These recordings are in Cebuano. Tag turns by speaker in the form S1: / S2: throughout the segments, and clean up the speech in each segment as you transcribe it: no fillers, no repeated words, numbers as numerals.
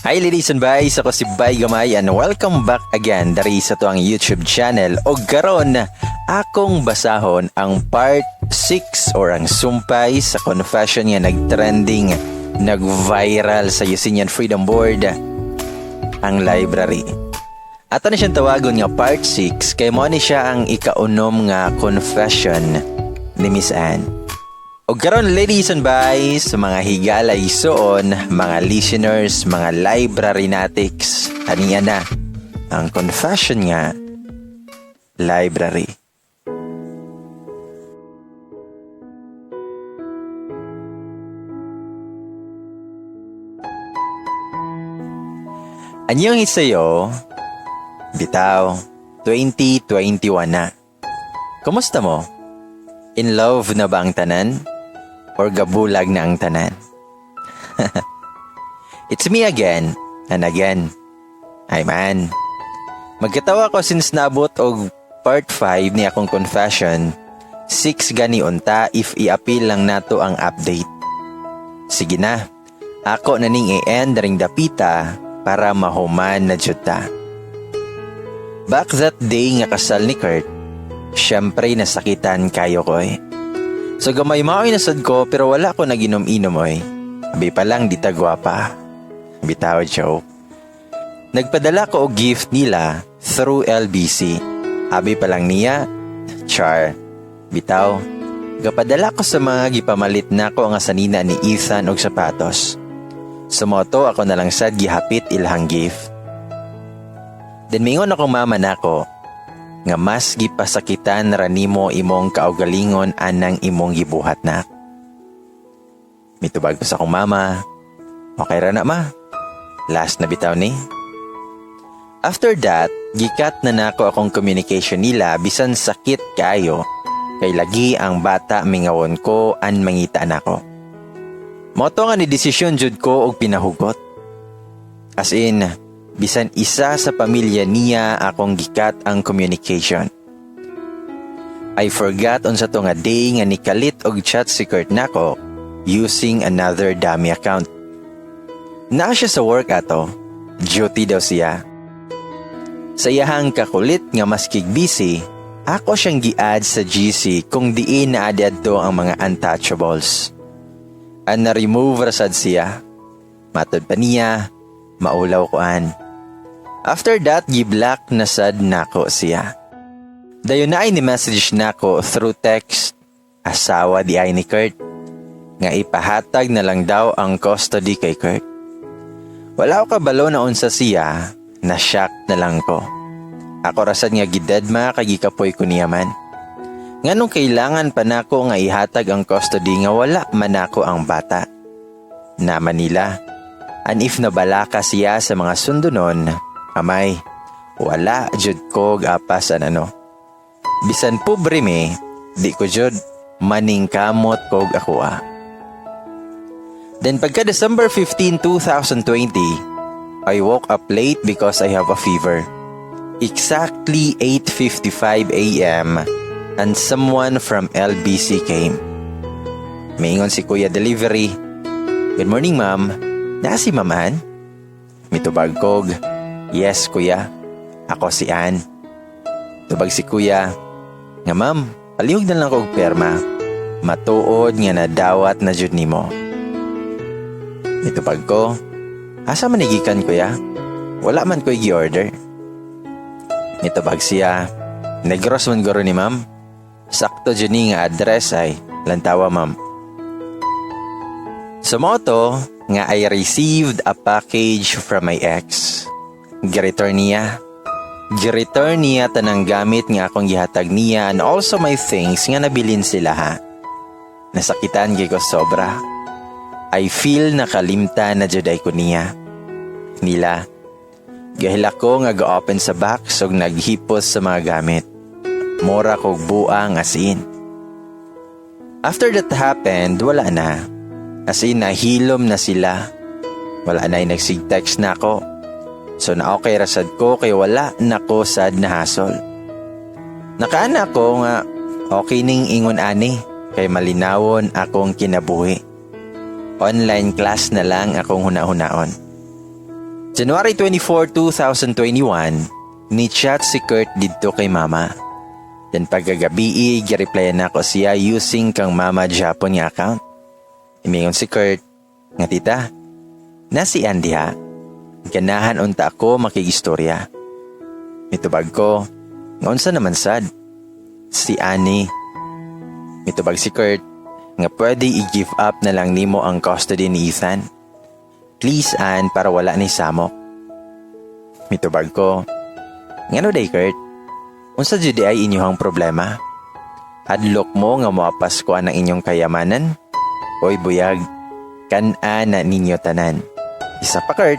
S1: Hi, ladies and guys, ako si Bay Gamay and welcome back again dari sa atuang YouTube channel. Og karon akong basahon ang part 6 or ang sumpay sa confession nga nag-trending, nag-viral sa Yusinian Freedom Board, ang library. Ato na siyang tawagon nga part 6 kay mo ni siya ang ikaunom nga confession ni Miss Anne. Og karon, ladies and guys, sa mga higala isuon, mga listeners, mga library natics, aniya na ang confession nga library. Anyong isayo, bitaw, 2021 na. Kumusta mo? In love na ba ang tanan? Or gabulag na ang tanan? It's me again and again. Ay man. Magkatawa ko since naabot og part 5 ni akong confession. 6 gani unta if i-appeal lang nato ang update. Sige na. Ako na ning i-end ring dapita para mahuman na jud ta. Back that day nga kasal ni Kurt, syempre nasakitan kayo ko eh. So gamay maoy nasad ko pero wala ko naginom-inom oy. Abi pa lang di ta gwapa. Bitaw, joke. Nagpadala ko og gift nila through LBC. Abi pa lang niya, char. Bitaw, gapadala ko sa mga gipamalit nako nga sanina ni Ethan og sapatos. Sa moto ako na lang sad gihapit ilahang gift. Then mingon akong mama nako nga mas gipasakitan ra nimo imong kaugalingon anang imong gibuhat na. Mitubag ko sa akong mama, "Okay ra na, Ma. Last na bitaw ni." After that, gi-cut na nako akong communication nila bisan sakit kayo kay lagi ang bata mingawon ko an mangita nako. Moto nga ni desisyon jud ko og pinahugot. As in, bisan isa sa pamilya niya akong gi-cut ang communication. I forgot unsa to nga day nga nikalit og chat si Kurt nako using another dummy account. Naa siya sa work ato, duty daw siya. Sa iyahang kakulit nga maskig busy, ako siyang gi-add sa GC kung diin na adto ang mga untouchables. An na-remove rasad siya. Matod pa niya, maulaw ko an. After that, gi-block na sad nako siya. Dayon na ay ni message nako through text, asawa di ay ni Kurt, nga ipahatag na lang daw ang custody kay Kurt. Wala ko kabalo na unsa siya, na shock na lang ko. Ako rasad nga gidedma kay gikapoy ko niya man. Nganong kailangan pa nako nga ihatag ang custody nga wala man nako ang bata? Na Manila. And if nabalaka siya sa mga sundunon, amay, wala jud ko apas an ano. Bisan pobre mi, di ko jud maningkamot kog ako ah. Then pagka December 15, 2020, I woke up late because I have a fever. Exactly 8:55 a.m. and someone from LBC came. Maingon si Kuya Delivery, "Good morning, ma'am. Naa si Ma'am Ann?" Mitubag kog, "Yes, kuya. Ako si Ann." Tubag si kuya, nga "Ma'am, palihog na lang kog perma. Matuod nga nadawat na jud nimo." Mitubag ko, "Asa man gikan, kuya? Wala man ko'y gi-order." Mitubag siya, "Negros man guro ni, ma'am. Sakto jud ni nga address ay. Lantawa, ma'am." So mo to nga I received a package from my ex. Gi-return niya. Gi-return niya tanang gamit nga akong gihatag niya and also my things nga nabilin sila ha. Nasakitan kay ko sobra. I feel nakalimta na jud ay ko niya. Nila. Gahilak ko nga ga-open sa box ug naghipos sa mga gamit. Mura kog buang as in. After that happened, wala na. As in, nahilom na sila. Wala na yung nagsig-text na ako. So na okay rasad ko kay wala na ko sad na hasol. Nakaana ko nga okay ning ingon ani kay malinawon akong kinabuhi. Online class na lang akong huna-hunaon. January 24, 2021, ni-chat si Kurt didto kay Mama. Then pagkagabii, gi-replyan nako siya using kang Mama gyapon nga account. Ingon si Kurt nga, "Tita, na si Andy ha. Ganahan unta ako makigistorya." Mitubag ko, nga, "Unsa naman sad?" "Si Annie." Mitubag si Kurt nga, "Pwede i-give up na lang nimo ang custody ni Ethan. Please, Ann, para wala ni samok." Mitubag ko, "Ngano day, Kurt? Unsa jud ay inyuhang problema? Hadlok mo nga moapas ko ang inyong kayamanan? Oy buyag, kan-a na ninyo tanan. Isa pa, Kurt,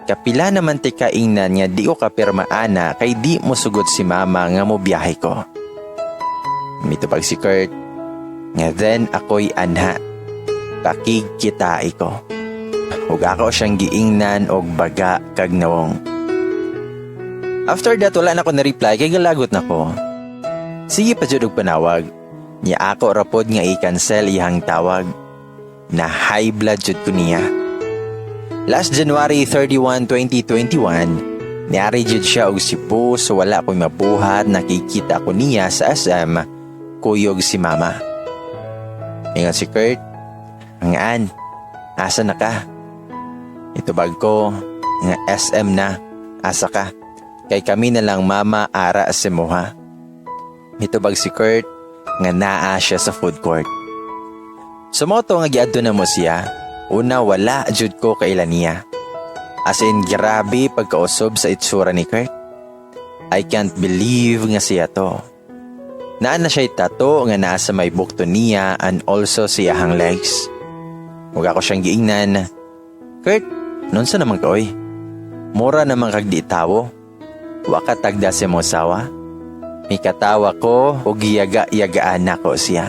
S1: kapila naman ti kaingnan nga di ko kapirma ana kay di mo sugot si Mama nga mo biyahe ko." Mitubag si Kurt nga, "Then ako'y anha. Pakigkitai ko." Ug ako siyang giingnan og baga kag nawong. After that, wala na ko na-reply kay galagot na ko. Sige pa jud og panawag. Nya ako rapod nga i-cancel iyang tawag. Na high blood jud ko niya. Last January 31, 2021, niari jud siya og Cebu, so wala ko'y mabuhat, nakikita ko niya sa SM, kuyog si Mama. Ingon si Kurt, "Angaan, asa na ka?" Itubag ko nga, "SM na, asa ka? Kay kami na lang mama ara sa imuha." Mitubag si Kurt nga naa siya sa food court. Sumoto nga giadto na mo siya, una wala jud ko kaila niya. As in, grabe pagkausog sa itsura ni Kurt. I can't believe nga siya to. Naa na siya tattoo nga naa sa may bukto niya and also sa iyahang legs. Ug ako siyang giingnan, "Kurt, unsa naman ka oy? Mura naman kag di tawo. Wa ka tagda sa imong asawa?" Mikatawa ko ug giyaga-yagaan nako siya.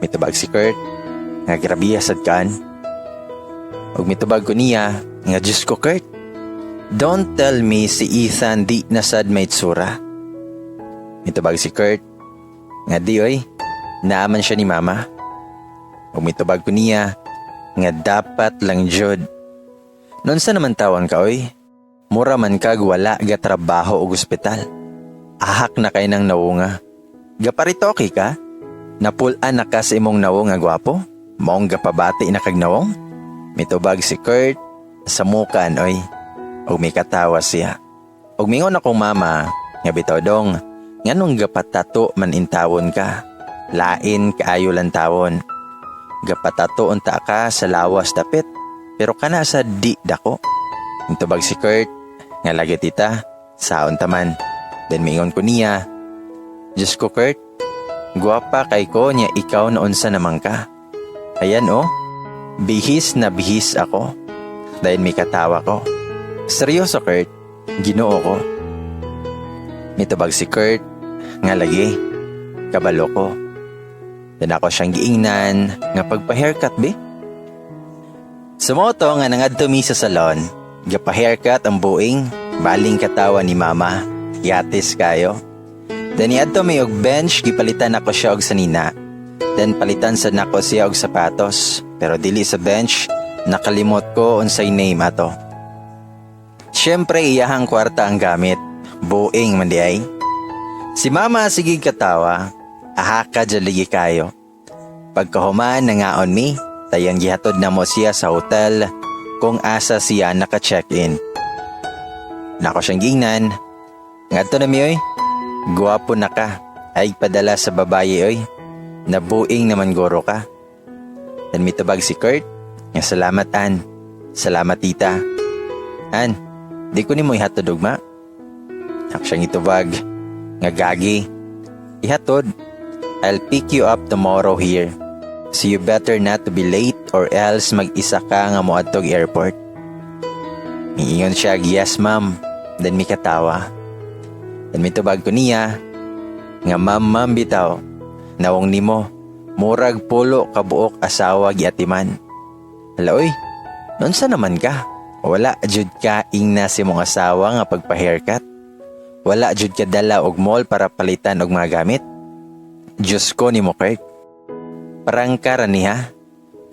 S1: Mitubag si Kurt nga, "Grabe sad ka, Ann." Ug mitubag ko niya nga, "Diyos ko, Kurt. Don't tell me si Ethan di na sad may tsura." Mitubag si Kurt nga, "Di oy, naaman siya ni Mama." Ug mitubag ko niya nga, "Dapat lang jud. Unsa naman tawon ka oy? Mura man kag wala ga trabaho og ospital. Ahak na kay ng nawunga. Gaparitoke ka? Napulaan na ka sa imong nawong nga gwapo? Maong gapabati na kag nawong?" Mitubag si Kurt, "Sa mukan oy." Ug mikatawa siya. Ug mingon akong mama nga, "Bitaw dong, nganong gapatato man intawon ka? Lain kaayo lang tawon. Gapatato unta ka sa lawas dapit, pero kana sa di dako." Mitubag si Kurt nga, "Lagi tita, saon taman." Then mingon ko niya, "Diyos ko Kurt, guwapa kay ko niya ikaw na unsa naman ka. Ayan oh, bihis na bihis ako." Dahil may katawa ko. "Seryoso Kurt, Ginoo ko." Mitubag si Kurt nga, "Lagi, kabalo ko." Then ako siyang giingnan nga, "Pagpa-haircut be." Sumoto nga nangadto mi sa salon, gapa-haircut ang buing, baling katawa ni Mama, yatis kayo. Then niadto mi og bench, gipalitan ako siya og sanina. Then palitan sa nako siya og sapatos, pero dili sa bench, nakalimot ko unsay name ato. Siyempre iyahang kwarta ang gamit, buing man di ay. Si Mama sige katawa, ahaka dyan ligi kayo. Pagkahuman nangaon mi, tayan gihatod na mo siya sa hotel kung asa siya naka-check-in. Nako siyang gingnan, "Ngadto na mi oy, guwapo na ka, ay padala sa babaye oy, nabuing naman goro ka." Then mitubag si Kurt nga, "Salamat An, salamat tita. An, di ko nimo ihatod ugma?" Ako siyang itubag nga, "Gagi, ihatod. I'll pick you up tomorrow here. So you better not to be late or else mag-isa ka nga moadtog airport." Miingon siya, "Yes ma'am." Then mikatawa. Then mitubag ko niya nga, "Ma'am, ma'am bitaw. Nawong nimo, murag pulo kabuok asawa giatiman. Hala oy, unsa naman ka? Wala jud ka ingna si mong asawa nga pagpa-haircut. Wala jud ka dala og mall para palitan og mga gamit. Diyos ko nimo Kurt. Prangka ra niya.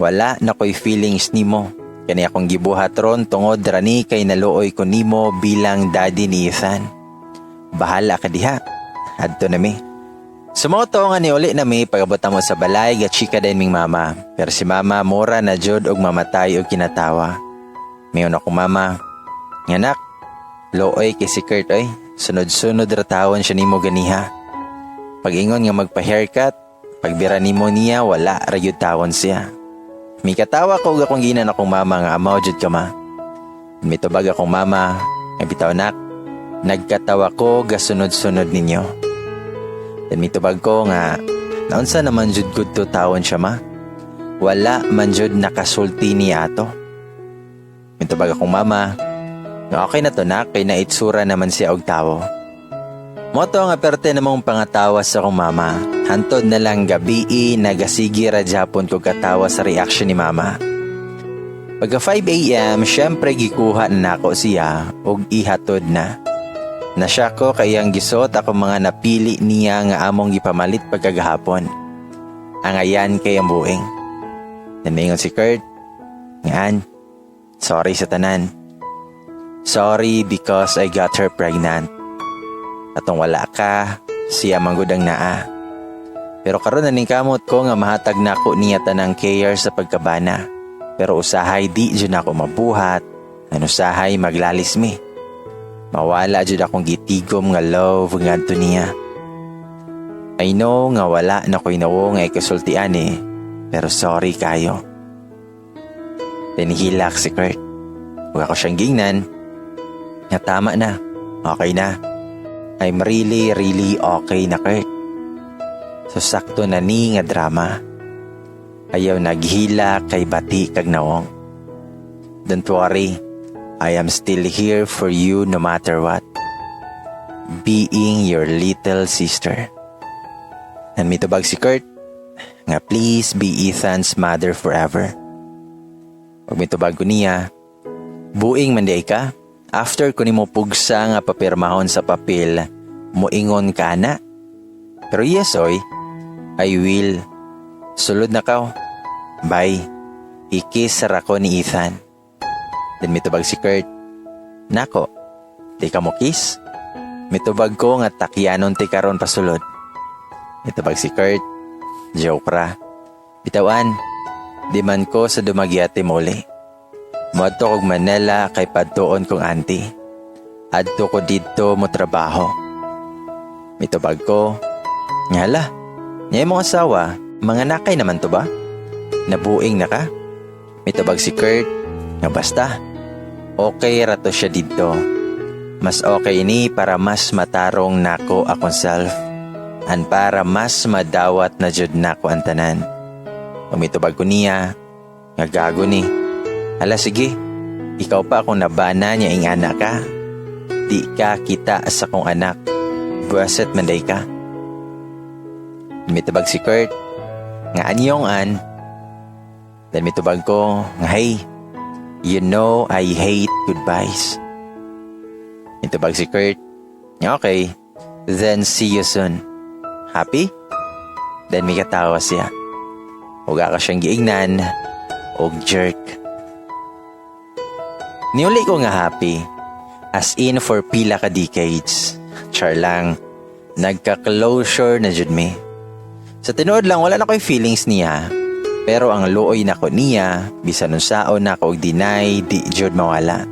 S1: Wala na ko'y feelings nimo. Kani akong gibuhat ron tungod rani kay naluoy ko nimo bilang daddy ni Ethan. Bahala ka diha. Adto na mi. Sa mao to nga niuli na mi, pag-abot mo sa balay, gachika din ming mama. Pero si mama mura na jud og mamatay og kinatawa. Miingon akong mama, "Nganak, luoy kay si Kurt oy, sunod-sunod ra tawon siya nimo ganiha. Pag-ingon nga magpa-haircut, pagbira nimo niya, wala ra gyud tawon siya." Mikatawa ko og akong giingnan akong mama nga, "Amaw jud ka, ma." Mitubag akong mama nga, "Bitaw nak, nagkatawa ko gasunod-sunod ninyo." Then mitubag ko nga, "Naunsa naman jud gud to tawon siya, ma? Wala man jud nakasulti niya ato." Mitubag akong mama nga, "Okay na to nak, kay naitsura naman siya og tawo." Mao to nga perte namong pangatawa sa akong mama. Hantod na lang gabii, nagasigi ra japon ko katawa sa reaction ni mama. Pagka 5 a.m., syempre gikuha na nako siya ug ihatod na. Nasya ko kay iyang gisuot ako mga napili niya nga among gipamalit pagkagahapon. Ang ayan kay ang buing. Miingon si Kurt, "Ngaan, sorry sa tanan. Sorry because I got her pregnant. Atong wala ka, siya manggud ang naa. Pero karon naningkamot ko nga mahatag nako niya tanang care sa pagkabana. Pero usahay di jud nako mabuhat, an usahay maglalis mi. Mawala jud akong gitigom nga love ngadto niya. I know nga wala na ko'y nawo nga ikasultian eh, pero sorry kayo." Then hilak si Kurt. Ug ako siyang gingnan nga, "Tama na, okay na. I'm really, really okay na, Kurt. So sakto na ni nga drama. Ayaw naghila kay bati kag nawong. Don't worry, I am still here for you no matter what. Being your little sister." And mitubag si Kurt nga, "Please be Ethan's mother forever." Pag mitubag ko niya, "Buing man diay ka, after ko nimo pugsa nga papirmahon sa papel, muingon ka na. Pero yes oy, I will. Sulod na kaw. Bye. I-kiss ra ko ni Ethan." Then mitubag si Kurt, "Nako, di ka mo kiss?" Mitubag ko nga, "Takyanon ti karon pasulod." Mitubag si Kurt, "Joke ra. Bitawan, di man ko sa Dumaguete muli. Moadto kog Manila kay padtuon kong auntie. Adto ko didto mo trabaho." Mitubag ko, "Ngala, niya mong asawa, mga nakay naman to ba? Nabuing na ka?" Mitubag si Kurt, nga, "Basta, okay ra to siya didto. Mas okay ni para mas matarong nako akong self. An para mas madawat na jud nako ang tanan." Mitubag ko niya, nga, "Gago ni. Hala sige, ikaw pa akong nabana niya ing anak ka. Di ka kita sa kong anak. Buwaset man diay ka." Mitubag si Kurt, nga, "Anyong an." Then mitubag ko, nga, "Hey, you know I hate goodbyes." Mitubag si Kurt, nga, "Okay, then see you soon. Happy?" Then mikatawa siya. Ug ako siyang giingnan, og jerk. Niuli ko nga happy. As in for pila ka decades. Char lang. Nagka-closure na jud mi. Sa tinuod lang, wala na ko'y feelings niya. Pero ang luoy nako niya, bisan unsaon nako og deny, di jud mawala.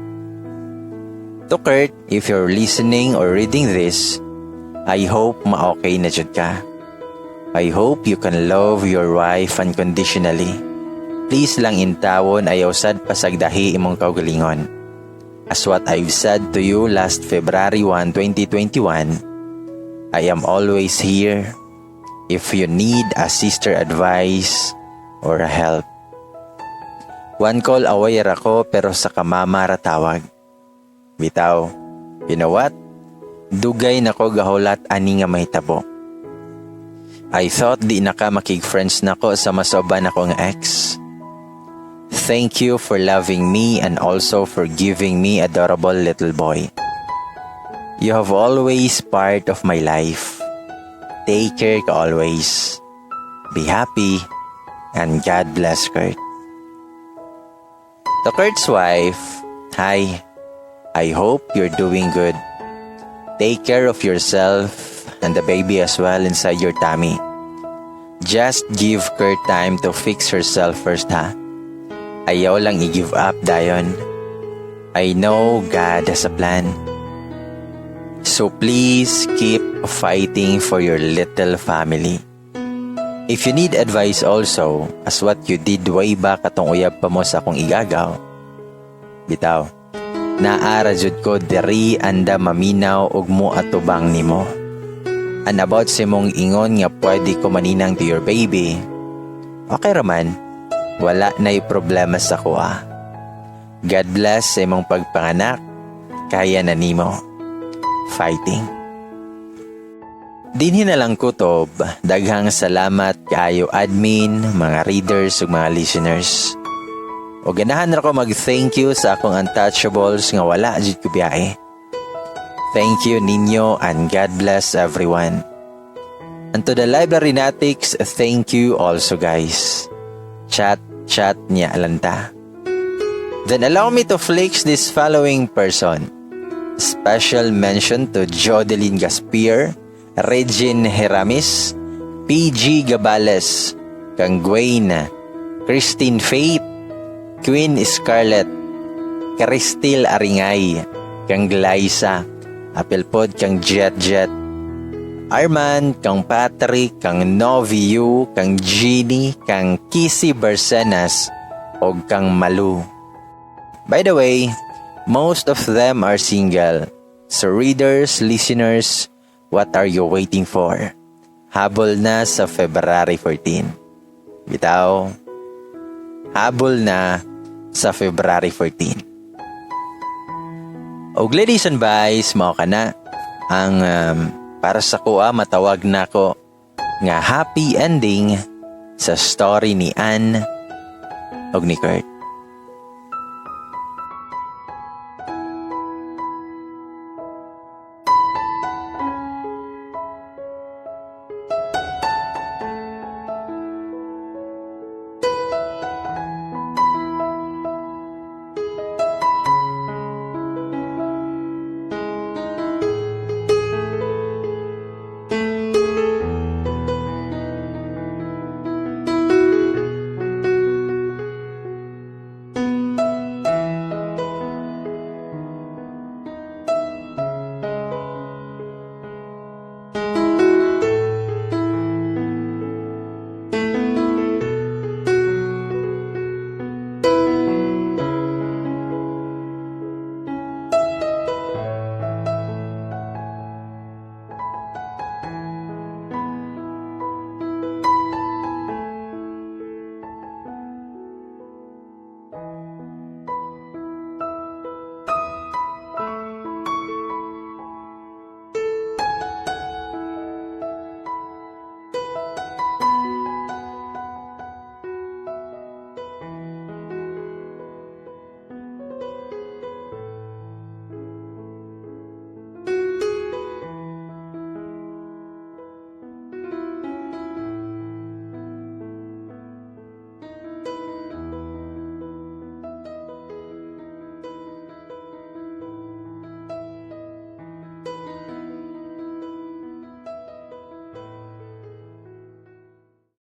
S1: To Kurt, if you're listening or reading this, I hope ma-okay na jud ka. I hope you can love your wife unconditionally. Please lang intawon, ayaw sad pasagdahi imong kaugalingon. As what I've said to you last February 1, 2021, I am always here if you need a sister advice or a help. One call away ra ko, pero sa kamama ra tawag. Bitaw, you know what? Dugay na ko gahulat ani nga mahitabo. I thought di na ka makig-friends nako sa masoban ako nga ex. Thank you for loving me and also for giving me adorable little boy. You have always part of my life. Take care ka always. Be happy and God bless, Kurt. To Kurt's wife, hi. I hope you're doing good. Take care of yourself and the baby as well inside your tummy. Just give Kurt time to fix herself first, ha? Ayaw lang i-give up dayon. I know God has a plan. So please keep fighting for your little family. If you need advice also, as what you did way back atong uyab pa mo sa akong igagaw, bitaw, naa ra jud ko diri anda maminaw ug mo atubang nimo. And about sa imong ingon nga pwede ko maninang to your baby, okay raman, wala na'y problema sa kuha. God bless sa imong pagpanganak, kaya na nimo. Fighting. Dinhi na lang kutob, daghang salamat kaayo, admin, mga readers ug mga listeners. O ganahan ra ko mag-thank you sa akong untouchables nga wala jud ko biyahe. Thank you ninyo and God bless everyone. And to the Library Natics, thank you also, guys. Chat, chat niya alanta. Then allow me to flex this following person. Special mention to Jodeline Gaspier, Regine Heramis, PG Gabales, kang Gwen, Christine Faith, Queen Scarlett, Cristil Aringay, kang Glyza, apil pod kang Jet Jet, Arman, kang Patrick, kang Noviu, kang Jeannie, kang Kissy Barcenas, og kang Malu. By the way, most of them are single. So readers, listeners, what are you waiting for? Habol na sa February 14. Bitaw, habol na sa February 14. Og ladies and boys, mao kana ang para sa kuha matawag nako nga happy ending sa story ni Anne og ni Kurt.